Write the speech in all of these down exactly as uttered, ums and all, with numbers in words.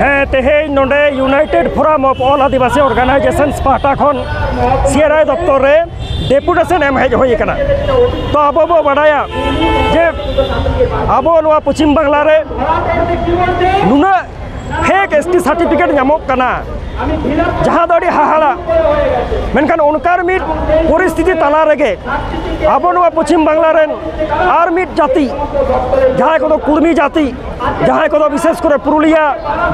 ᱦᱮᱸ, ᱛᱮᱦᱮᱧ ᱱᱚᱰᱮ United Forum of All Adivasi Organizations ᱯᱟᱦᱴᱟ ᱠᱷᱚᱱ ᱥᱤ ᱟᱨ ᱟᱭ ᱫᱚᱯᱛᱚᱨ ᱨᱮ ᱰᱮᱯᱩᱴᱮᱥᱚᱱ ᱮᱢ ᱦᱮᱡ ᱦᱩᱭ ᱟᱠᱟᱱᱟ᱾ ᱛᱚ, ᱟᱵᱚ ᱵᱚ ᱵᱟᱰᱟᱭᱟ ᱡᱮ ᱟᱵᱚ ᱱᱚᱣᱟ ᱯᱚᱪᱷᱤᱢ ᱵᱟᱝᱞᱟ ᱨᱮ ᱱᱩᱱᱟᱹᱜ ᱯᱷᱮᱠ ᱮᱥ ᱴᱤ ᱥᱟᱨᱴᱤᱯᱷᱤᱠᱮᱴ ᱧᱟᱢᱚᱜ ᱠᱟᱱᱟ, ᱡᱟᱦᱟᱸ ᱫᱚ ᱟᱹᱰᱤ ᱦᱟᱦᱟᱲᱟ᱾ ᱢᱮᱱᱠᱷᱟᱱ ᱚᱱᱠᱟᱱ ᱢᱤᱫ ᱯᱚᱨᱤᱥᱛᱷᱤᱛᱤ ᱛᱟᱞᱟ ᱨᱮᱜᱮ ᱟᱵᱚ ᱱᱚᱣᱟ ᱯᱚᱪᱷᱤᱢ ᱵᱟᱝᱞᱟ ᱨᱮᱱ ᱟᱨ ᱢᱤᱫ ᱡᱟᱹᱛᱤ, ᱡᱟᱦᱟᱸᱭ ᱠᱚᱫᱚ ᱠᱩᱲᱢᱤ ᱡᱟᱹᱛᱤ, ᱡᱟᱦᱟᱸᱭ ᱠᱚᱫᱚ ᱵᱤᱥᱮᱥ ᱠᱚᱨᱮ ᱯᱩᱨᱩᱞᱤᱭᱟ,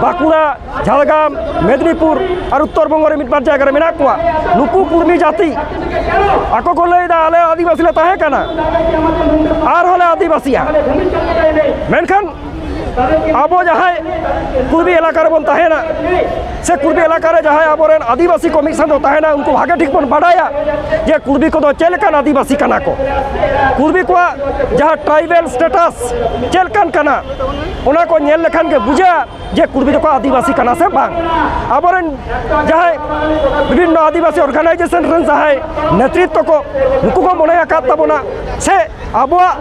ᱵᱟᱸᱠᱩᱲᱟ, ᱡᱷᱟᱲᱜᱨᱟᱢ, ᱢᱮᱫᱽᱱᱤᱯᱩᱨ ᱟᱨ ᱩᱛᱛᱚᱨ ᱵᱚᱝᱜᱚ ᱨᱮ ᱢᱤᱫ ᱵᱟᱨ ᱡᱟᱭᱜᱟ ᱨᱮ ᱢᱮᱱᱟᱜ ᱠᱚᱣᱟ, ᱱᱩᱠᱩ ᱠᱩᱲᱢᱤ ᱡᱟᱹᱛᱤ ᱟᱠᱚ ᱠᱚ ᱞᱟᱹᱭᱫᱟ, "ᱟᱞᱮ ᱟᱹᱫᱤᱵᱟᱹᱥᱤ ᱞᱮ ᱛᱟᱦᱮᱸ ᱠᱟᱱᱟ, ᱟᱨᱦᱚᱸ ᱞᱮ ᱟᱹᱫᱤᱵᱟᱹᱥᱤᱜᱼᱟ᱾" ᱢᱮᱱᱠᱷᱟᱱ ᱟᱵᱚ ᱡᱟᱦᱟᱸᱭ ᱠᱩᱲᱢᱤ ᱮᱞᱟᱠᱟ ᱨᱮᱵᱚᱱ ᱛᱟᱦᱮᱱᱟ, ᱥᱮ ᱠᱩᱲᱢᱤ ᱮᱞᱟᱠᱟ ᱨᱮ ᱡᱟᱦᱟᱸᱭ ᱟᱵᱚᱨᱮᱱ ᱟᱹᱫᱤᱵᱟᱹᱥᱤ ᱠᱚ ᱢᱤᱫ ᱥᱟᱶ ᱛᱮ ᱛᱟᱦᱮᱱᱟ, ᱩᱱᱠᱩ ᱵᱷᱟᱜᱮ ᱴᱷᱤᱠ ᱵᱚᱱ ᱵᱟᱰᱟᱭᱟ ᱡᱮ ᱠᱩᱲᱢᱤ ᱠᱚᱫᱚ ᱪᱮᱫ ᱞᱮᱠᱟᱱ ᱟᱹᱫᱤᱵᱟᱹᱥᱤ ᱠᱟᱱᱟ ᱠᱚ, ᱠᱩᱲᱢᱤ ᱠᱚᱣᱟᱜ ᱡᱟᱦᱟᱸ ᱴᱨᱟᱭᱵᱮᱞ ᱥᱴᱮᱴᱟᱥ ᱪᱮᱫ ᱞᱮᱠᱟᱱ ᱠᱟᱱᱟ, ᱚᱱᱟ ᱠᱚ ᱧᱮᱞ ᱞᱮᱠᱷᱟᱱ ᱜᱮ ᱵᱩᱡᱷᱟᱹᱜᱼᱟ ᱡᱮ ᱠᱩᱲᱢᱤ ᱫᱚᱠᱚ ᱟᱹᱫᱤᱵᱟᱹᱥᱤ ᱠᱟᱱᱟ ᱥᱮ ᱵᱟᱝ᱾ ᱟᱵᱚᱨᱮᱱ ᱡᱟᱦᱟᱸᱭ ᱵᱤᱵᱷᱤᱱᱱᱚ ᱟᱹᱫᱤᱵᱟᱹᱥᱤ ᱚᱨᱜᱟᱱᱟᱭᱡᱮᱥᱚᱱ ᱨᱮᱱ ᱡᱟᱦᱟᱸᱭ ᱱᱮᱛᱨᱤᱛᱛᱚ ᱠᱚ, ᱱᱩᱠᱩ ᱠᱚ ᱢᱚᱱᱮ ᱟᱠᱟᱫ ᱛᱟᱵᱚᱱᱟ ᱥᱮ ᱟᱵᱚᱣᱟᱜ,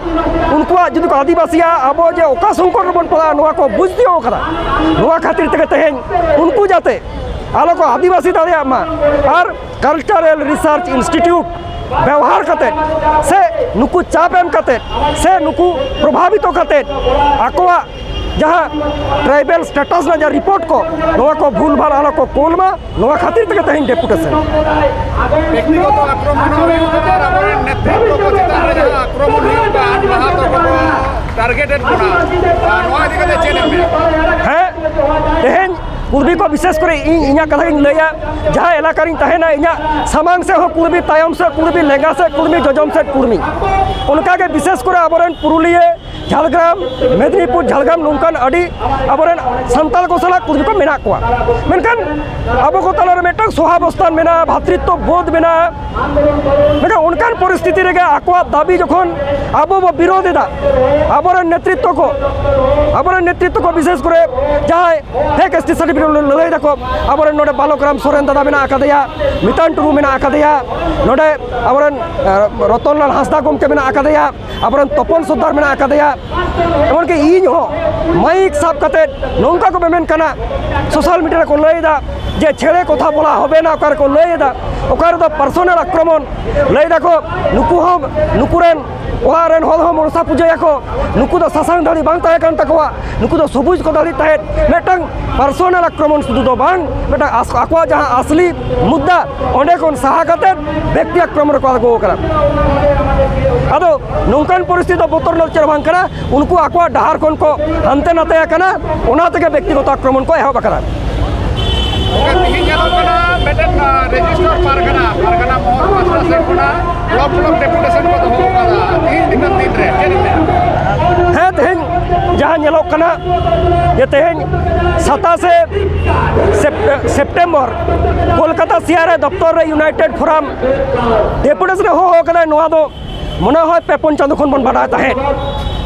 ᱩᱱᱠᱩᱣᱟᱜ ᱡᱩᱫᱤ ᱠᱚ ᱟᱹᱫᱤᱵᱟᱹᱥᱤᱭᱟ, ᱟᱵᱚ ᱡᱮ ᱚᱠᱟ ᱥᱚᱝᱠᱚᱴ ᱨᱮᱵᱚᱱ ᱯᱟᱲᱟᱜᱼᱟ, ᱱᱚᱣᱟ ᱠᱚ ᱵᱩᱡᱽ ᱛᱤᱭᱳᱜ ᱠᱟᱫᱟ᱾ ᱱᱚᱣᱟ ᱠᱷᱟᱹᱛᱤᱨ ᱛᱮᱜᱮ ᱛᱮᱦᱮᱧ ᱩᱱᱠᱩ ᱡᱟᱛᱮ ᱟᱞᱚ ᱠᱚ ᱟᱹᱫᱤᱵᱟᱹᱥᱤ ᱫᱟᱲᱮᱭᱟᱜ ᱢᱟ ᱟᱨ Cultural Research Institute ᱵᱮᱣᱦᱟᱨ ᱠᱟᱛᱮ ᱥᱮ ᱱᱩᱠᱩ ᱪᱟᱯ ᱮᱢ ᱠᱟᱛᱮ ᱥᱮ ᱱᱩᱠᱩ ᱯᱨᱚᱵᱷᱟᱵᱤᱛᱚ ᱠᱟᱛᱮ ᱟᱠᱚᱣᱟᱜ ᱡᱟᱦᱟᱸ ᱴᱨᱟᱭᱵᱮᱞ ᱥᱴᱮᱴᱟᱥ ᱨᱮᱱᱟᱜ ᱡᱟᱦᱟᱸ ᱨᱤᱯᱳᱨᱴ ᱠᱚ, ᱱᱚᱣᱟ ᱠᱚ ᱵᱷᱩᱞ ᱵᱷᱟᱞ ᱟᱞᱚ ᱠᱚ ᱠᱳᱞ ᱢᱟ, ᱱᱚᱣᱟ ᱠᱷᱟᱹᱛᱤᱨ ᱛᱮᱜᱮ ᱛᱮᱦᱮᱧ ᱰᱮᱯᱩᱴᱮᱥᱚᱱ᱾ ᱵᱮᱠᱛᱤᱜᱚᱛᱚ ᱟᱠᱨᱚᱢᱚᱱ ᱦᱚᱸ ᱦᱩᱭᱩᱜ ᱠᱟᱱᱟ ᱟᱨ ᱟᱵᱚᱨᱮᱱ ᱱᱮᱛᱨᱤᱛᱵᱚ ᱠᱚ ᱪᱮᱛᱟᱱ ᱨᱮ ᱡᱟᱦᱟᱸ ᱟᱠᱨᱚᱢᱚᱱ ᱦᱩᱭᱩᱜ ᱠᱟᱱ, ᱱᱟᱦᱟᱜ ᱫᱚ ᱠᱚ ᱴᱟᱨᱜᱮᱴᱮᱰ ᱵᱚᱱᱟ, ᱟᱨ ᱱᱚᱣᱟ ᱤᱫᱤ ᱠᱟᱛᱮ ᱪᱮᱫ ᱮᱢ ᱢᱮᱱᱟ? ᱦᱮᱸ, ᱛᱮᱦᱮᱧ ᱠᱩᱲᱢᱤ ᱠᱚ ᱵᱤᱥᱮᱥ ᱠᱚᱨᱮ ᱤᱧ ᱤᱧᱟᱹᱜ ᱠᱟᱛᱷᱟ ᱜᱤᱧ ᱞᱟᱹᱭᱟ, ᱡᱟᱦᱟᱸ ᱮᱞᱟᱠᱟ ᱨᱤᱧ ᱛᱟᱦᱮᱱᱟ, ᱤᱧᱟᱹᱜ ᱥᱟᱢᱟᱝ ᱥᱮᱫ ᱦᱚᱸ ᱠᱩᱲᱢᱤ, ᱛᱟᱭᱚᱢ ᱥᱮᱫ ᱠᱩᱲᱢᱤ, ᱞᱮᱸᱜᱟ ᱥᱮᱫ ᱠᱩᱲᱢᱤ, ᱡᱚᱡᱚᱢ ᱥᱮᱫ ᱠᱩᱲᱢᱤ᱾ ᱚᱱᱠᱟᱜᱮ ᱵᱤᱥᱮᱥ ᱠᱚᱨᱮ ᱟᱵᱚᱨᱮᱱ ᱯᱩᱨᱩᱞᱤᱭᱟᱹ, ᱡᱷᱟᱲᱜᱨᱟᱢ, ᱢᱮᱫᱽᱱᱤᱯᱩᱨ, ᱡᱷᱟᱲᱜᱨᱟᱢ ᱱᱚᱝᱠᱟᱱ ᱟᱹᱰᱤ ᱟᱵᱚᱨᱮᱱ ᱥᱟᱱᱛᱟᱲ ᱠᱚ ᱥᱟᱞᱟᱜ ᱠᱩᱲᱢᱤ ᱠᱚ ᱢᱮᱱᱟᱜ ᱠᱚᱣᱟ᱾ ᱢᱮᱱᱠᱷᱟᱱ ᱟᱵᱚ ᱠᱚ ᱛᱟᱞᱟᱨᱮ ᱢᱤᱫᱴᱟᱝ ᱥᱚᱦᱟᱵᱚᱥᱛᱷᱟᱱ ᱢᱮᱱᱟᱜᱼᱟ, ᱵᱷᱟᱛᱨᱤᱛᱛᱚ ᱵᱳᱫᱷ ᱢᱮᱱᱟᱜᱼᱟ᱾ ᱢᱮᱱᱠᱷᱟᱱ ᱚᱱᱠᱟᱱ ᱯᱚᱨᱤᱥᱛᱷᱤᱛᱤ ᱨᱮᱜᱮ ᱟᱠᱚᱣᱟᱜ ᱫᱟᱹᱵᱤ ᱡᱚᱠᱷᱚᱱ ᱟᱵᱚ ᱵᱚ ᱵᱤᱨᱳᱫᱷ ᱮᱫᱟ, ᱟᱵᱚᱨᱮᱱ ᱱᱮᱛᱨᱤᱛᱛᱚ ᱠᱚ, ᱟᱵᱚᱨᱮᱱ ᱱᱮᱛᱨᱤᱛᱛᱚ ᱠᱚ ᱵᱤᱥᱮᱥ ᱠᱚᱨᱮ ᱡᱟᱦᱟᱸᱭ ᱯᱷᱮᱠ ᱮᱥ ᱴᱤ ᱥᱟᱨᱴᱤᱯᱷᱤᱠᱮᱴ ᱞᱟᱹᱲᱦᱟᱹᱭ ᱫᱟᱠᱚ, ᱟᱵᱚᱨᱮᱱ ᱱᱚᱰᱮ ᱵᱟᱞᱚᱠ ᱨᱟᱢ ᱥᱚᱨᱮᱱ ᱫᱟᱫᱟ ᱢᱮᱱᱟᱜ ᱟᱠᱟᱫᱮᱭᱟ, ᱢᱤᱛᱟᱱ ᱴᱩᱰᱩ ᱢᱮᱱᱟᱜ ᱟᱠᱟᱫᱮᱭᱟ, ᱱᱚᱰᱮ ᱟᱵᱚᱨᱮᱱ, ᱮ, ᱨᱚᱛᱚᱱᱞᱟᱞ ᱦᱟᱸᱥᱫᱟ ᱜᱚᱢᱠᱮ ᱢᱮᱱᱟᱜ ᱟᱠᱟᱫᱮᱭᱟ, ᱟᱵᱚᱨᱮᱱ ᱛᱚᱯᱚᱱ ᱥᱚᱨᱫᱟᱨ ᱢᱮᱱᱟᱜ ᱟᱠᱟᱫᱮᱭᱟ, ᱮᱢᱚᱱᱠᱤ ᱤᱧ ᱦᱚᱸ ᱢᱟᱭᱤᱠ ᱥᱟᱵ ᱠᱟᱛᱮ ᱱᱚᱝᱠᱟ ᱠᱚ ᱢᱮᱢᱮᱱ ᱠᱟᱱᱟ, ᱥᱳᱥᱟᱞ ᱢᱤᱰᱤᱭᱟ ᱨᱮᱠᱚ ᱞᱟᱹᱭ ᱮᱫᱟ ᱡᱮ ᱪᱷᱮᱲᱮ ᱠᱚᱛᱷᱟ ᱵᱚᱞᱟ ᱦᱚᱵᱮ ᱱᱟ, ᱚᱠᱟ ᱨᱮᱠᱚ ᱞᱟᱹᱭ ᱮᱫᱟ, ᱚᱠᱟ ᱨᱮᱫᱚ ᱯᱟᱨᱥᱚᱱᱟᱞ ᱟᱠᱨᱚᱢᱚᱱ ᱞᱟᱹᱭ ᱫᱟᱠᱚ, ᱱᱩᱠᱩ ᱦᱚᱸ, ᱱᱩᱠᱩ ᱨᱮᱱ ᱚᱲᱟᱜ ᱨᱮᱱ ᱦᱚᱲ ᱦᱚᱸ ᱢᱚᱱᱥᱟ ᱯᱩᱡᱟᱹᱭᱟᱠᱚ, ᱱᱩᱠᱩ ᱫᱚ ᱥᱟᱥᱟᱝ ᱫᱟᱲᱤ ᱵᱟᱝ ᱛᱟᱦᱮᱸ ᱠᱟᱱ ᱛᱟᱠᱚᱣᱟ, ᱱᱩᱠᱩ ᱫᱚ ᱥᱚᱵᱩᱡ ᱠᱚ ᱫᱟᱲᱤ ᱛᱟᱦᱮᱸᱫ, ᱢᱤᱫᱴᱟᱝ ᱯᱟᱨᱥᱚᱱᱟᱞ ᱟᱠᱨᱚᱢᱚᱱ ᱥᱩᱫᱷᱩ ᱫᱚ ᱵᱟᱝ, ᱢᱤᱫᱴᱟᱝ ᱟᱥ-, ᱟᱠᱚᱣᱟᱜ ᱡᱟᱦᱟᱸ ᱟᱥᱞᱤ ᱢᱩᱫᱽᱫᱟ, ᱚᱸᱰᱮ ᱠᱷᱚᱱ ᱥᱟᱦᱟ ᱠᱟᱛᱮ ᱵᱮᱠᱛᱤ ᱟᱠᱨᱚᱢᱚᱱ ᱨᱮᱠᱚ ᱟᱬᱜᱚ ᱟᱠᱟᱱᱟ᱾ ᱟᱫᱚ ᱱᱚᱝᱠᱟᱱ ᱯᱚᱨᱤᱥᱛᱷᱤᱛᱤ ᱫᱚ ᱵᱚᱛᱚᱨ ᱨᱮᱱᱟᱜ ᱪᱮᱫ ᱦᱚᱸ ᱵᱟᱝ ᱠᱟᱱᱟ, ᱩᱱᱠᱩ ᱟᱠᱚᱣᱟᱜ ᱰᱟᱦᱟᱨ ᱠᱷᱚᱱ ᱠᱚ ᱦᱟᱱᱛᱮ ᱱᱟᱛᱮ ᱟᱠᱟᱱᱟ, ᱚᱱᱟ ᱛᱮᱜᱮ ᱵᱮᱠᱛᱤᱜᱚᱛᱚ ᱟᱠᱨᱚᱢᱚᱱ ᱠᱚ ᱮᱦᱚᱵ ᱟᱠᱟᱱᱟ᱾ ᱜᱚᱝᱠᱮ, ᱛᱮᱦᱮᱧ ᱧᱮᱞᱚᱜ ᱠᱟᱱᱟ ᱢᱤᱫᱴᱮᱱ, ᱟᱸ, ᱨᱮᱡᱤᱥᱴᱟᱨ ᱯᱟᱨᱜᱟᱱᱟ, ᱯᱟᱨᱜᱟᱱᱟ ᱢᱚᱦᱚᱞ ᱯᱟᱥᱴᱟ ᱥᱮᱫ ᱠᱷᱚᱱᱟᱜ ᱵᱞᱚᱠ ᱵᱞᱚᱠ ᱰᱮᱯᱩᱴᱮᱥᱚᱱ ᱠᱚ ᱫᱚᱦᱚ ᱟᱠᱟᱫᱟ᱾ ᱛᱮᱦᱮᱧ ᱞᱮᱠᱟᱱ ᱫᱤᱱ ᱨᱮ ᱪᱮᱫ ᱮᱢ ᱢᱮᱱᱟ? ᱦᱮᱸ, ᱛᱮᱦᱮᱧ ᱡᱟᱦᱟᱸ ᱧᱮᱞᱚᱜ ᱠᱟᱱᱟ ᱡᱮ ᱛᱮᱦᱮᱧ ᱥᱟᱛᱟᱥᱮ ᱥᱮᱯ-, ᱥᱮᱯᱴᱮᱢᱵᱚᱨ ᱠᱳᱞᱠᱟᱛᱟ ᱥᱤ ᱟᱨ ᱟᱭ ᱫᱚᱯᱛᱚᱨ ᱨᱮ ᱤᱭᱩᱱᱟᱭᱴᱮᱰ ᱯᱷᱳᱨᱟᱢ ᱰᱮᱯᱩᱴᱮᱥᱚᱱ ᱮ ᱦᱚᱦᱚ ᱟᱠᱟᱫᱟ, ᱱᱚᱣᱟ ᱫᱚ ᱢᱚᱱᱮ ᱦᱚᱭ ᱯᱮ ᱯᱩᱱ ᱪᱟᱸᱫᱚ ᱠᱷᱚᱱ ᱵᱚᱱ ᱵᱟᱰᱟᱭ ᱛᱟᱦᱮᱸᱫ᱾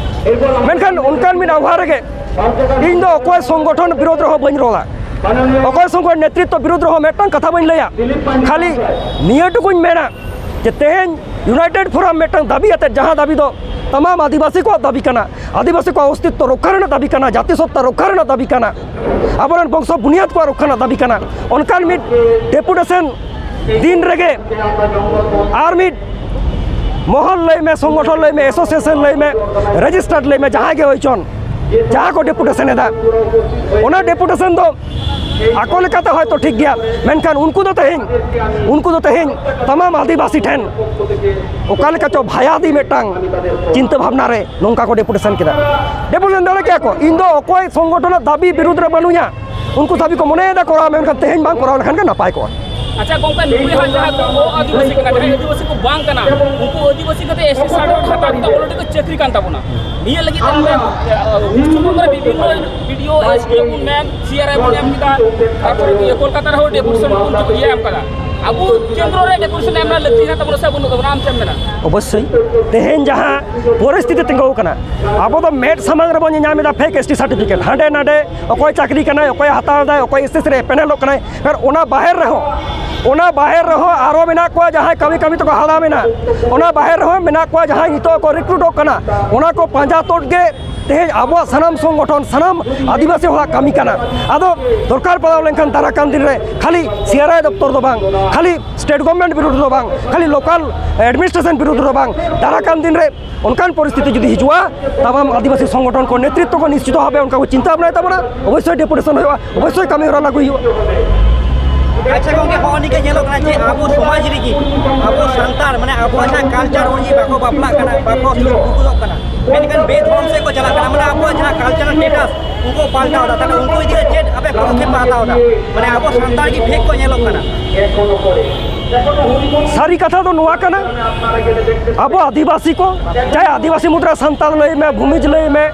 ᱢᱮᱱᱠᱷᱟᱱ ᱚᱱᱠᱟᱱ ᱢᱤᱫ ᱟᱵᱷᱟ ᱨᱮᱜᱮ ᱤᱧ ᱫᱚ ᱚᱠᱚᱭ ᱥᱚᱝᱜᱚᱴᱷᱚᱱ ᱵᱤᱨᱳᱫᱷ ᱨᱮᱦᱚᱸ ᱵᱟᱹᱧ ᱨᱚᱲᱟ, ᱚᱠᱚᱭ ᱥᱚᱝᱜᱚᱴᱷᱚᱱ ᱱᱮᱛᱨᱤᱛᱵ ᱵᱤᱨᱳᱫᱷ ᱨᱮᱦᱚᱸ ᱢᱤᱫᱴᱟᱝ ᱠᱟᱛᱷᱟ ᱵᱟᱹᱧ ᱞᱟᱹᱭᱟ᱾ ᱠᱷᱟᱹᱞᱤ ᱱᱤᱭᱟᱹ ᱴᱩᱠᱩᱧ ᱢᱮᱱᱟ ᱡᱮ ᱛᱮᱦᱮᱧ ᱤᱭᱩᱱᱟᱭᱴᱮᱰ ᱯᱷᱳᱨᱟᱢ ᱢᱤᱫᱴᱟᱝ ᱫᱟᱹᱵᱤ ᱟᱛᱮ, ᱡᱟᱦᱟᱸ ᱫᱟᱹᱵᱤ ᱫᱚ ᱛᱟᱢᱟᱢ ᱟᱹᱫᱤᱵᱟᱹᱥᱤ ᱠᱚᱣᱟᱜ ᱫᱟᱹᱵᱤ ᱠᱟᱱᱟ, ᱟᱹᱫᱤᱵᱟᱹᱥᱤ ᱠᱚᱣᱟᱜ ᱚᱥᱛᱤᱛᱛᱚ ᱨᱚᱠᱠᱷᱟ ᱨᱮᱱᱟᱜ ᱫᱟᱹᱵᱤ ᱠᱟᱱᱟ, ᱡᱟᱹᱛᱤ ᱥᱚᱛᱛᱟ ᱨᱚᱠᱠᱷᱟ ᱨᱮᱱᱟᱜ ᱫᱟᱹᱵᱤ ᱠᱟᱱᱟ, ᱟᱵᱚᱨᱮᱱ ᱵᱚᱝᱥᱚ ᱵᱩᱱᱤᱭᱟᱹᱫ ᱠᱚᱣᱟᱜ ᱨᱚᱠᱠᱷᱟ ᱨᱮᱱᱟᱜ ᱫᱟᱹᱵᱤ ᱠᱟᱱᱟ, ᱚᱱᱠᱟᱱ ᱢᱤᱫ ᱰᱮᱯᱩᱴᱮᱥᱚᱱ ᱫᱤᱱ ᱨᱮᱜᱮ ᱟᱨ ᱢᱤᱫ ᱢᱚᱦᱚᱞ ᱞᱟᱹᱭ ᱢᱮ, ᱥᱚᱝᱜᱚᱴᱷᱚᱱ ᱞᱟᱹᱭ ᱢᱮ, ᱮᱥᱳᱥᱤᱭᱮᱥᱚᱱ ᱞᱟᱹᱭ ᱢᱮ, ᱨᱮᱡᱤᱥᱴᱟᱨᱰ ᱞᱟᱹᱭ ᱢᱮ, ᱡᱟᱦᱟᱸᱭ ᱜᱮ ᱦᱩᱭ ᱪᱚᱱ, ᱡᱟᱦᱟᱸ ᱠᱚ ᱰᱮᱯᱩᱴᱮᱥᱚᱱ ᱮᱫᱟ, ᱚᱱᱟ ᱰᱮᱯᱩᱴᱮᱥᱚᱱ ᱫᱚ ᱟᱠᱚ ᱞᱮᱠᱟᱛᱮ ᱦᱚᱭᱛᱳ ᱴᱷᱤᱠ ᱜᱮᱭᱟ, ᱢᱮᱱᱠᱷᱟᱱ ᱩᱱᱠᱩ ᱫᱚ ᱛᱮᱦᱮᱧ, ᱩᱱᱠᱩ ᱫᱚ ᱛᱮᱦᱮᱧ ᱛᱟᱢᱟᱢ ᱟᱹᱫᱤᱵᱟᱹᱥᱤ ᱴᱷᱮᱱ ᱚᱠᱟ ᱞᱮᱠᱟ ᱪᱚ ᱵᱷᱟᱭᱟᱫᱤ ᱢᱤᱫᱴᱟᱝ ᱪᱤᱱᱛᱟᱹ ᱵᱷᱟᱵᱽᱱᱟ ᱨᱮ ᱱᱚᱝᱠᱟ ᱠᱚ ᱰᱮᱯᱩᱴᱮᱥᱚᱱ ᱠᱮᱫᱟ᱾ ᱰᱮᱯᱩᱴᱮᱥᱚᱱ ᱫᱟᱲᱮ ᱠᱮᱭᱟ ᱠᱚ, ᱤᱧ ᱫᱚ ᱚᱠᱚᱭ ᱥᱚᱝᱜᱚᱴᱷᱚᱱᱟᱜ ᱫᱟᱹᱵᱤ ᱵᱤᱨᱩᱫᱽ ᱨᱮ ᱵᱟᱹᱱᱩᱧᱟ, ᱩᱱᱠᱩ ᱫᱟᱹᱵᱤ ᱠᱚ ᱢᱚᱱᱮᱭᱮᱫᱟ ᱠᱚᱨᱟᱣ, ᱢᱮᱱᱠᱷᱟᱱ ᱛᱮᱦᱮᱧ ᱵᱟᱝ ᱠᱚᱨᱟᱣ ᱞᱮᱠᱷᱟᱱ ᱜᱮ ᱱᱟᱯᱟᱭ ᱠᱚᱜᱼᱟ᱾ ᱟᱪᱪᱷᱟ ᱜᱚᱝᱠᱮ, ᱱᱩᱠᱩ ᱦᱟᱸᱜ ᱡᱟᱦᱟᱸ ᱠᱚ ᱟᱹᱫᱤᱵᱟᱹᱥᱤ ᱠᱟᱱᱟ, ᱡᱟᱦᱟᱸᱭ ᱟᱹᱫᱤᱵᱟᱹᱥᱤ ᱠᱚ ᱵᱟᱝ ᱠᱟᱱᱟ, ᱩᱱᱠᱩ ᱟᱹᱫᱤᱵᱟᱹᱥᱤ ᱠᱟᱛᱮ ᱮᱥ ᱴᱤ ᱥᱟᱨᱴᱤᱯᱷᱤᱠᱮᱴ ᱦᱟᱛᱟᱣ ᱠᱟᱛᱮ already ᱠᱚ ᱪᱟᱹᱠᱨᱤ ᱠᱟᱱ ᱛᱟᱵᱚᱱᱟ᱾ ᱱᱤᱭᱟᱹ ᱞᱟᱹᱜᱤᱫ ᱛᱮ ᱱᱚᱰᱮ, ᱟᱸ, ᱯᱚᱥᱪᱤᱢ ᱵᱚᱝᱜᱚ ᱨᱮ ᱵᱤᱵᱷᱤᱱᱱᱚ ᱵᱤ ᱰᱤ ᱳ, ᱮᱥ ᱰᱤ ᱳ ᱵᱚᱱ ᱢᱮᱱ, ᱥᱤ ᱟᱨ ᱟᱭ ᱵᱚᱱ ᱮᱢ ᱠᱮᱫᱟ, ᱛᱟᱨᱯᱚᱨᱮ ᱤᱭᱟᱹ ᱠᱳᱞᱠᱟᱛᱟ ᱨᱮᱦᱚᱸ ᱰᱮᱯᱩᱴᱮᱥᱚᱱ ᱵᱚᱱ ᱤᱭᱟᱹ ᱮᱢ ᱠᱟᱫᱟ᱾ ᱟᱵᱚ ᱠᱮᱱᱫᱨᱚ ᱨᱮ ᱰᱮᱯᱩᱴᱮᱥᱚᱱ ᱮᱢ ᱨᱮᱱᱟᱜ ᱞᱟᱹᱠᱛᱤ ᱦᱮᱱᱟᱜ ᱛᱟᱵᱚᱱᱟ ᱥᱮ ᱵᱟᱹᱱᱩᱜ ᱛᱟᱵᱚᱱᱟ, ᱟᱢ ᱪᱮᱫ ᱮᱢ ᱢᱮᱱᱟ? ᱚᱵᱚᱥᱥᱳᱭ᱾ ᱛᱮᱦᱮᱧ ᱡᱟᱦᱟᱸ ᱯᱚᱨᱤᱥᱛᱷᱤᱛᱤ ᱛᱤᱸᱜᱩ ᱟᱠᱟᱱᱟ, ᱟᱵᱚ ᱫᱚ ᱢᱮᱫ ᱥᱟᱢᱟᱝ ᱨᱮᱵᱚᱱ ᱧᱮᱧᱟᱢ ᱮᱫᱟ ᱯᱷᱮᱠ ᱮᱥ ᱴᱤ ᱥᱟᱨᱴᱤᱯᱷᱤᱠᱮᱴ᱾ ᱦᱟᱸᱰᱮ ᱱᱟᱰᱮ ᱚᱠᱚᱭ ᱪᱟᱹᱠᱨᱤ ᱠᱟᱱᱟᱭ, ᱚᱠᱚᱭ ᱦᱟᱛᱟᱣ ᱮᱫᱟᱭ, ᱚᱠᱚᱭ ᱮᱥ ᱮᱥ ᱨᱮ ᱯᱮᱱᱮᱞᱚᱜ ᱠᱟᱱᱟᱭ, ᱟᱨ ᱚᱱᱟ ᱵᱟᱦᱮᱨ ᱨᱮᱦᱚᱸ, ᱚᱱᱟ ᱵᱟᱦᱮᱨ ᱨᱮᱦᱚᱸ ᱟᱨᱚ ᱢᱮᱱᱟᱜ ᱠᱚᱣᱟ ᱡᱟᱦᱟᱸᱭ ᱠᱟᱹᱢᱤ ᱠᱟᱹᱢᱤ ᱛᱮᱠᱚ ᱦᱟᱲᱟᱢ ᱮᱱᱟ᱾ ᱚᱱᱟ ᱵᱟᱦᱮᱨ ᱨᱮᱦᱚᱸ ᱢᱮᱱᱟᱜ ᱠᱚᱣᱟ ᱡᱟᱦᱟᱸᱭ ᱱᱤᱛᱚᱜ ᱠᱚ ᱨᱤᱠᱨᱩᱴᱚᱜ ᱠᱟᱱᱟ᱾ ᱚᱱᱟ ᱠᱚ ᱯᱟᱸᱡᱟ ᱛᱩᱫ ᱜᱮ ᱛᱮᱦᱮᱧ ᱟᱵᱚᱣᱟᱜ ᱥᱟᱱᱟᱢ ᱥᱚᱝᱜᱚᱴᱷᱚᱱ, ᱥᱟᱱᱟᱢ ᱟᱹᱫᱤᱵᱟᱹᱥᱤ ᱦᱚᱲᱟᱜ ᱠᱟᱹᱢᱤ ᱠᱟᱱᱟ᱾ ᱟᱫᱚ ᱫᱚᱨᱠᱟᱨ ᱯᱟᱲᱟᱣ ᱞᱮᱱᱠᱷᱟᱱ ᱫᱟᱨᱟ ᱠᱟᱱ ᱫᱤᱱ ᱨᱮ ᱠᱷᱟᱹᱞᱤ ᱥᱤ ᱟᱨ ᱟᱭ ᱫᱚᱯᱛᱚᱨ ᱫᱚ ᱵᱟᱝ, ᱠᱷᱟᱹᱞᱤ ᱥᱴᱮᱴ ᱜᱚᱵᱷᱚᱨᱱᱢᱮᱱᱴ ᱵᱤᱨᱩᱫᱷ ᱫᱚ ᱵᱟᱝ, ᱠᱷᱟᱹᱞᱤ ᱞᱳᱠᱟᱞ ᱮᱰᱢᱤᱱᱤᱥᱴᱨᱮᱥᱚᱱ ᱵᱤᱨᱩᱫᱷ ᱫᱚ ᱵᱟᱝ, ᱫᱟᱨᱟ ᱠᱟᱱ ᱫᱤᱱ ᱨᱮ ᱚᱱᱠᱟᱱ ᱯᱚᱨᱤᱥᱛᱷᱤᱛᱤ ᱡᱩᱫᱤ ᱦᱤᱡᱩᱜᱼᱟ, ᱛᱟᱢᱟᱢ ᱟᱹᱫᱤᱵᱟᱹᱥᱤ ᱥᱚᱝᱜᱚᱴᱷᱚᱱ ᱠᱚ ᱱᱮᱛᱨᱤᱛᱵ ᱠᱚ ᱱᱤᱥᱪᱤᱛ ᱵᱷᱟᱵᱮ ᱚᱱᱠᱟ ᱠᱚ ᱪᱤᱱᱛᱟᱹ ᱵᱷᱟᱵᱽᱱᱟᱭ ᱛᱟᱵᱚᱱᱟ, ᱚᱵᱚᱥᱥᱳᱭ ᱰᱮᱯᱩᱴᱮᱥᱚᱱ ᱦᱩᱭᱩᱜᱼᱟ, ᱚᱵᱚᱥᱥᱳᱭ ᱠᱟᱹᱢᱤ ᱦᱚᱨᱟ ᱞᱟᱹᱜᱩ ᱦᱩᱭᱩᱜᱼᱟ᱾ ᱟᱪᱪᱷᱟ ᱜᱚᱝᱠᱮ, ᱦᱚᱸᱜᱼᱚ ᱱᱤᱝᱠᱟᱹ ᱧᱮᱞᱚᱜ ᱠᱟᱱᱟ ᱡᱮ ᱟᱵᱚ ᱥᱚᱢᱟᱡᱽ ᱨᱮᱜᱮ ᱟᱵᱚ ᱥᱟᱱᱛᱟᱲ, ᱢᱟᱱᱮ, ᱟᱵᱚᱣᱟᱜ ᱡᱟᱦᱟᱸ ᱠᱟᱞᱪᱟᱨ ᱚᱱᱩᱡᱟᱭᱤ ᱵᱟᱠᱚ ᱵᱟᱯᱞᱟᱜ ᱠᱟᱱᱟ, ᱵᱟᱠᱚ ᱥᱩᱨ ᱜᱩᱴᱩᱞᱚᱜ ᱠᱟᱱᱟ, ᱢᱮᱱᱠᱷᱟᱱ ᱵᱮᱫᱷᱚᱨᱚᱢ ᱥᱮᱫ ᱠᱚ ᱪᱟᱞᱟᱜ ᱠᱟᱱᱟ, ᱢᱟᱱᱮ, ᱟᱵᱚᱣᱟᱜ ᱡᱟᱦᱟᱸ ᱠᱟᱞᱪᱟᱨᱟᱞ ᱥᱴᱮᱴᱟᱥ ᱩᱱᱠᱩ ᱯᱟᱞᱴᱟᱣ ᱮᱫᱟ᱾ ᱛᱟᱦᱞᱮ ᱩᱱᱠᱩ ᱤᱫᱤ ᱠᱟᱛᱮ ᱪᱮᱫ ᱟᱯᱮ ᱯᱚᱫᱚᱠᱷᱮᱯ ᱯᱮ ᱦᱟᱛᱟᱣ ᱮᱫᱟ? ᱢᱟᱱᱮ, ᱟᱵᱚ ᱥᱟᱱᱛᱟᱲ ᱜᱮ ᱯᱷᱮᱠ ᱠᱚ ᱧᱮᱞᱚᱜ ᱠᱟᱱᱟ᱾ ᱥᱟᱹᱨᱤ ᱠᱟᱛᱷᱟ ᱫᱚ ᱱᱚᱣᱟ ᱠᱟᱱᱟ, ᱟᱵᱚ ᱟᱹᱫᱤᱵᱟᱹᱥᱤ ᱠᱚ, ᱪᱟᱦᱮ ᱟᱹᱫᱤᱵᱟᱹᱥᱤ ᱢᱩᱫᱽᱨᱮ ᱥᱟᱱᱛᱟᱲ ᱞᱟᱹᱭ ᱢᱮ, ᱵᱷᱩᱢᱤᱡᱽ ᱞᱟᱹᱭ ᱢᱮ,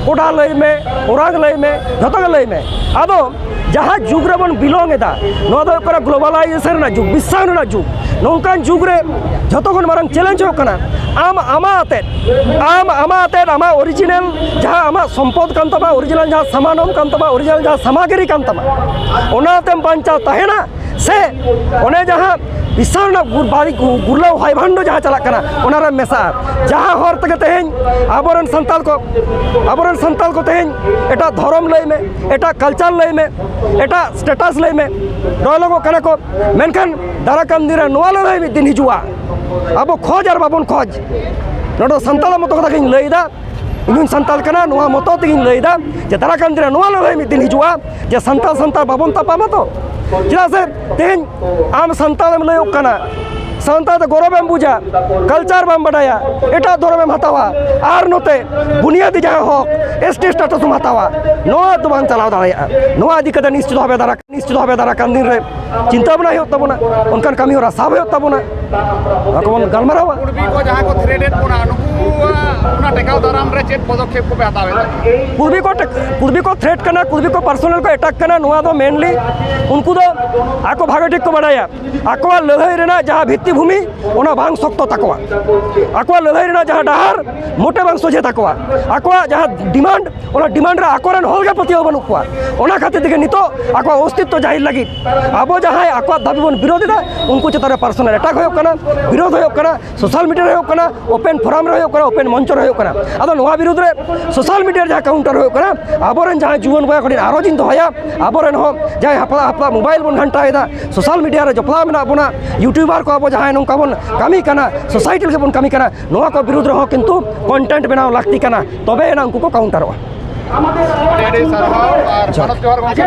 ᱠᱚᱰᱟ ᱞᱟᱹᱭ ᱢᱮ, ᱳᱨᱟᱝ ᱞᱟᱹᱭ ᱢᱮ, ᱡᱷᱚᱛᱚ ᱜᱮ ᱞᱟᱹᱭ ᱢᱮ᱾ ᱟᱫᱚ ᱡᱟᱦᱟᱸ ᱡᱩᱜᱽ ᱨᱮᱵᱚᱱ ᱵᱤᱞᱚᱝ ᱮᱫᱟ, ᱱᱚᱣᱟ ᱫᱚ ᱦᱩᱭᱩᱜ ᱠᱟᱱᱟ ᱜᱞᱳᱵᱟᱞᱟᱭᱡᱮᱥᱚᱱ ᱨᱮᱱᱟᱜ ᱡᱩᱜᱽ, ᱵᱤᱥᱥᱟᱭᱚᱱ ᱨᱮᱱᱟᱜ ᱡᱩᱜᱽ᱾ ᱱᱚᱝᱠᱟᱱ ᱡᱩᱜᱽ ᱨᱮ ᱡᱷᱚᱛᱚ ᱠᱷᱚᱱ ᱢᱟᱨᱟᱝ ᱪᱮᱞᱮᱧᱡᱽ ᱦᱩᱭᱩᱜ ᱠᱟᱱᱟ, ᱟᱢ ᱟᱢᱟᱜ ᱟᱛᱮᱫ, ᱟᱢ ᱟᱢᱟᱜ ᱟᱛᱮᱫ, ᱟᱢᱟᱜ ᱚᱨᱤᱡᱤᱱᱟᱞ ᱡᱟᱦᱟᱸ ᱟᱢᱟᱜ ᱥᱚᱢᱯᱚᱫ ᱠᱟᱱ ᱛᱟᱢᱟ, ᱚᱨᱤᱡᱤᱱᱟᱞ ᱡᱟᱦᱟᱸ ᱥᱟᱢᱟᱱᱚᱢ ᱠᱟᱱ ᱛᱟᱢᱟ, ᱚᱨᱤᱡᱤᱱᱟᱞ ᱡᱟᱦᱟᱸ ᱥᱟᱢᱟᱜᱨᱤ ᱠᱟᱱ ᱛᱟᱢᱟ, ᱚᱱᱟ ᱛᱮᱢ ᱵᱟᱧᱪᱟᱣ ᱛᱟᱦᱮᱱᱟ, ᱥᱮ ᱚᱱᱮ ᱡᱟᱦᱟᱸ ᱵᱤᱥᱥᱟᱞ ᱨᱮᱱᱟᱜ ᱜᱩᱨ-, ᱵᱟᱹᱲᱤᱡ ᱜᱩ-, ᱜᱩᱨᱞᱟᱹᱣ ᱦᱚᱭ ᱵᱷᱟᱱᱰᱚ ᱡᱟᱦᱟᱸ ᱪᱟᱞᱟᱜ ᱠᱟᱱᱟ, ᱚᱱᱟ ᱨᱮᱢ ᱢᱮᱥᱟᱜᱼᱟ? ᱡᱟᱦᱟᱸ ᱦᱚᱨ ᱛᱮᱜᱮ ᱛᱮᱦᱮᱧ ᱟᱵᱚᱨᱮᱱ ᱥᱟᱱᱛᱟᱲ ᱠᱚ, ᱟᱵᱚᱨᱮᱱ ᱥᱟᱱᱛᱟᱲ ᱠᱚ ᱛᱮᱦᱮᱧ ᱮᱴᱟᱜ ᱫᱷᱚᱨᱚᱢ ᱞᱟᱹᱭ ᱢᱮ, ᱮᱴᱟᱜ ᱠᱟᱞᱪᱟᱨ ᱞᱟᱹᱭ ᱢᱮ, ᱮᱴᱟᱜ ᱥᱴᱮᱴᱟᱥ ᱞᱟᱹᱭ ᱢᱮ, ᱰᱚᱭᱞᱚᱜᱚᱜ ᱠᱟᱱᱟ ᱠᱚ᱾ ᱢᱮᱱᱠᱷᱟᱱ ᱫᱟᱨᱟ ᱠᱟᱱ ᱫᱤᱱ ᱨᱮ ᱱᱚᱣᱟ ᱞᱟᱹᱲᱦᱟᱹᱭ ᱢᱤᱫ ᱫᱤᱱ ᱦᱤᱡᱩᱜᱼᱟ᱾ ᱟᱵᱚ ᱠᱷᱚᱡᱽ ᱟᱨ ᱵᱟᱵᱚᱱ ᱠᱷᱚᱡᱽ, ᱱᱚᱰᱮ ᱥᱟᱱᱛᱟᱲᱟᱜ ᱢᱚᱛᱚ ᱠᱟᱛᱷᱟ ᱜᱤᱧ ᱞᱟᱹᱭ ᱮᱫᱟ, ᱤᱧ ᱦᱚᱸᱧ ᱥᱟᱱᱛᱟᱲ ᱠᱟᱱᱟ, ᱱᱚᱣᱟ ᱢᱚᱛᱚ ᱛᱮᱜᱤᱧ ᱞᱟᱹᱭ ᱮᱫᱟ ᱡᱮ ᱫᱟᱨᱟ ᱠᱟᱱ ᱫᱤᱱ ᱨᱮ ᱱᱚᱣᱟ ᱞᱟᱹᱲᱦᱟᱹᱭ ᱢᱤᱫ ᱫᱤᱱ ᱦᱤᱡᱩᱜᱼᱟ ᱡᱮ ᱥᱟᱱᱛᱟᱲ ᱥᱟᱱᱛᱟᱲ ᱵᱟᱵᱚᱱ ᱛᱟᱯᱟᱢᱟ ᱛᱚ᱾ ᱪᱮᱫᱟᱜ ᱥᱮ ᱛᱮᱦᱮᱧ ᱟᱢ ᱥᱟᱱᱛᱟᱲᱮᱢ ᱞᱟᱹᱭᱚᱜ ᱠᱟᱱᱟ, ᱥᱟᱱᱛᱟᱲ ᱫᱚ ᱜᱚᱨᱚᱵᱮᱢ ᱵᱩᱡᱟ, ᱠᱟᱞᱪᱟᱨ ᱵᱟᱢ ᱵᱟᱰᱟᱭᱟ, ᱮᱴᱟᱜ ᱫᱷᱚᱨᱚᱢᱮᱢ ᱦᱟᱛᱟᱣᱟ, ᱟᱨ ᱱᱚᱛᱮ ᱵᱩᱱᱤᱭᱟᱹᱫᱤ ᱡᱟᱦᱟᱸ ᱦᱚᱠ, ᱮᱥ ᱴᱤ ᱥᱴᱮᱴᱟᱥ ᱮᱢ ᱦᱟᱛᱟᱣᱟ, ᱱᱚᱣᱟ ᱫᱚ ᱵᱟᱝ ᱪᱟᱞᱟᱣ ᱫᱟᱲᱮᱭᱟᱜᱼᱟ᱾ ᱱᱚᱣᱟ ᱤᱫᱤ ᱠᱟᱛᱮ ᱱᱤᱥᱪᱤᱛ ᱵᱷᱟᱵᱮ ᱫᱟᱨᱟ ᱱᱤᱥᱪᱤᱛ ᱵᱷᱟᱵᱮ ᱫᱟᱨᱟ ᱠᱟᱱ ᱫᱤᱱ ᱨᱮ ᱪᱤᱱᱛᱟᱹ ᱵᱷᱟᱵᱽᱱᱟ ᱦᱩᱭᱩᱜ ᱛᱟᱵᱚᱱᱟ, ᱚᱱᱠᱟᱱ ᱠᱟᱹᱢᱤ ᱦᱚᱨᱟ ᱥᱟᱵ ᱦᱩᱭᱩᱜ ᱛᱟᱵᱚᱱᱟ, ᱱᱚᱣᱟ ᱠᱚᱵᱚᱱ ᱜᱟᱞᱢᱟᱨᱟᱣᱟ᱾ ᱠᱩᱲᱵᱤ ᱠᱚ ᱡᱟᱦᱟᱸᱭ ᱠᱚ ᱛᱷᱨᱮᱴ ᱮᱫ ᱵᱚᱱᱟ, ᱱᱩᱠᱩᱣᱟᱜ ᱚᱱᱟ ᱴᱮᱠᱟᱣ ᱫᱟᱨᱟᱢ ᱨᱮ ᱪᱮᱫ ᱯᱚᱫᱚᱠᱷᱮᱯ ᱠᱚᱯᱮ ᱦᱟᱛᱟᱣ ᱮᱫᱟ? ᱠᱩᱲᱵᱤ ᱠᱚ ᱴᱮᱠ-, ᱠᱩᱲᱵᱤ ᱠᱚ ᱛᱷᱨᱮᱴ ᱠᱟᱱᱟ, ᱠᱩᱲᱵᱤ ᱠᱚ ᱯᱟᱨᱥᱚᱱᱟᱞ ᱠᱚ ᱮᱴᱟᱠ ᱠᱟᱱᱟ, ᱱᱚᱣᱟ ᱫᱚ ᱢᱮᱱᱞᱤ ᱩᱱᱠᱩ ᱫᱚ ᱟᱠᱚ ᱵᱷᱟᱜᱮ ᱴᱷᱤᱠ ᱠᱚ ᱵᱟᱲᱟᱭᱟ ᱟᱠᱚᱣᱟᱜ ᱞᱟᱹᱲᱦᱟᱹᱭ ᱨᱮᱱᱟᱜ ᱡᱟᱦᱟᱸ ᱵᱷᱤᱛᱛᱤᱵᱷᱩᱢᱤ, ᱚᱱᱟ ᱵᱟᱝ ᱥᱚᱠᱛᱚ ᱛᱟᱠᱚᱣᱟ᱾ ᱟᱠᱚᱣᱟᱜ ᱞᱟᱹᱲᱦᱟᱹᱭ ᱨᱮᱱᱟᱜ ᱡᱟᱦᱟᱸ ᱰᱟᱦᱟᱨ, ᱢᱚᱴᱮ ᱵᱟᱝ ᱥᱚᱡᱷᱮ ᱛᱟᱠᱚᱣᱟ᱾ ᱟᱠᱚᱣᱟᱜ ᱡᱟᱦᱟᱸ ᱰᱤᱢᱟᱱᱰ, ᱚᱱᱟ ᱰᱤᱢᱟᱱᱰ ᱨᱮ ᱟᱠᱚᱨᱮᱱ ᱦᱚᱲ ᱜᱮ ᱯᱟᱹᱛᱭᱟᱹᱣ ᱵᱟᱹᱱᱩᱜ ᱠᱚᱣᱟ᱾ ᱚᱱᱟ ᱠᱷᱟᱹᱛᱤᱨ ᱛᱮᱜᱮ ᱱᱤᱛᱚᱜ ᱟᱠᱚᱣᱟᱜ ᱚᱥᱛᱤᱛᱛᱚ ᱡᱟᱹᱦᱤᱨ ᱞᱟᱹᱜᱤᱫ ᱟᱵᱚ ᱡᱟᱦᱟᱸᱭ ᱟᱠᱚᱣᱟᱜ ᱫᱟᱹᱵᱤ ᱵᱚᱱ ᱵᱤᱨᱳᱫ ᱮᱫᱟ, ᱩᱱᱠᱩ ᱪᱮᱛᱟᱱ ᱨᱮ ᱯᱟᱨᱥᱚᱱᱟᱞ ᱮᱴᱟᱠ ᱦᱩᱭᱩᱜ ᱠᱟᱱᱟ, ᱵᱤᱨᱳᱫ ᱦᱩᱭᱩᱜ ᱠᱟᱱᱟ, ᱥᱳᱥᱟᱞ ᱢᱤᱰᱤᱭᱟ ᱨᱮ ᱦᱩᱭᱩᱜ ᱠᱟᱱᱟ, ᱳᱯᱮᱱ ᱯᱷᱳᱨᱟᱢ ᱨᱮ ᱦᱩᱭᱩᱜ ᱠᱟᱱᱟ, ᱳᱯᱮᱱ ᱢᱚᱧᱪᱚ ᱨᱮ ᱦᱩᱭᱩᱜ ᱠᱟᱱᱟ᱾ ᱟᱫᱚ ᱱᱚᱣᱟ ᱵᱤᱨᱩᱫᱽ ᱨᱮ ᱥᱳᱥᱟᱞ ᱢᱤᱰᱤᱭᱟ ᱨᱮ ᱡᱟᱦᱟᱸ ᱠᱟᱣᱩᱱᱴᱟᱨ ᱦᱩᱭᱩᱜ ᱠᱟᱱᱟ, ᱟᱵᱚᱨᱮᱱ ᱡᱟᱦᱟᱸᱭ ᱡᱩᱣᱟᱹᱱ ᱵᱚᱭᱦᱟ ᱠᱚᱴᱷᱮᱱ ᱟᱨᱚ ᱡᱤᱧ ᱫᱚᱦᱚᱭᱟ, ᱟᱵᱚᱨᱮᱱ ᱦᱚᱸ ᱡᱟᱦᱟᱸᱭ ᱦᱟᱯᱲᱟ ᱦᱟᱯᱲᱟ ᱢᱳᱵᱟᱭᱤᱞ ᱵᱚᱱ ᱜᱷᱟᱱᱴᱟᱣᱮᱫᱟ, ᱥᱳᱥᱟᱞ ᱢᱤᱰᱤᱭᱟ ᱨᱮ ᱡᱚᱯᱲᱟᱣ ᱢᱮᱱᱟᱜ ᱵᱚᱱᱟ, ᱭᱩᱴᱩᱵᱟᱨ ᱠᱚ ᱟᱵᱚ ᱡᱟᱦᱟᱸᱭ ᱱᱚᱝᱠᱟ ᱵᱚᱱ ᱠᱟᱹᱢᱤ ᱠᱟᱱᱟ, ᱥᱳᱥᱟᱭᱴᱤ ᱞᱟᱹᱜᱤᱫ ᱵᱚᱱ ᱠᱟᱹᱢᱤ ᱠᱟᱱᱟ, ᱱᱚᱣᱟ ᱠᱚ ᱵᱤᱨᱩᱫᱽ ᱨᱮᱦᱚᱸ ᱠᱤᱱᱛᱩ ᱠᱚᱱᱴᱮᱱᱴ ᱵᱮᱱᱟᱣ ᱞᱟᱹᱠᱛᱤ ᱠᱟᱱᱟ, ᱛᱚᱵᱮ ᱮᱱᱟ ᱩᱱᱠᱩ ᱠᱚ ᱠᱟᱣᱩᱱᱴᱟᱨᱚᱜᱼᱟ᱾ ᱟᱹᱰᱤ ᱟᱹᱰᱤ ᱥᱟᱨᱦᱟᱣ ᱟᱨ ᱡᱚᱦᱟᱨ᱾ ᱢᱟᱱᱚᱛ ᱡᱚᱦᱟᱨ ᱜᱚᱢᱠᱮ᱾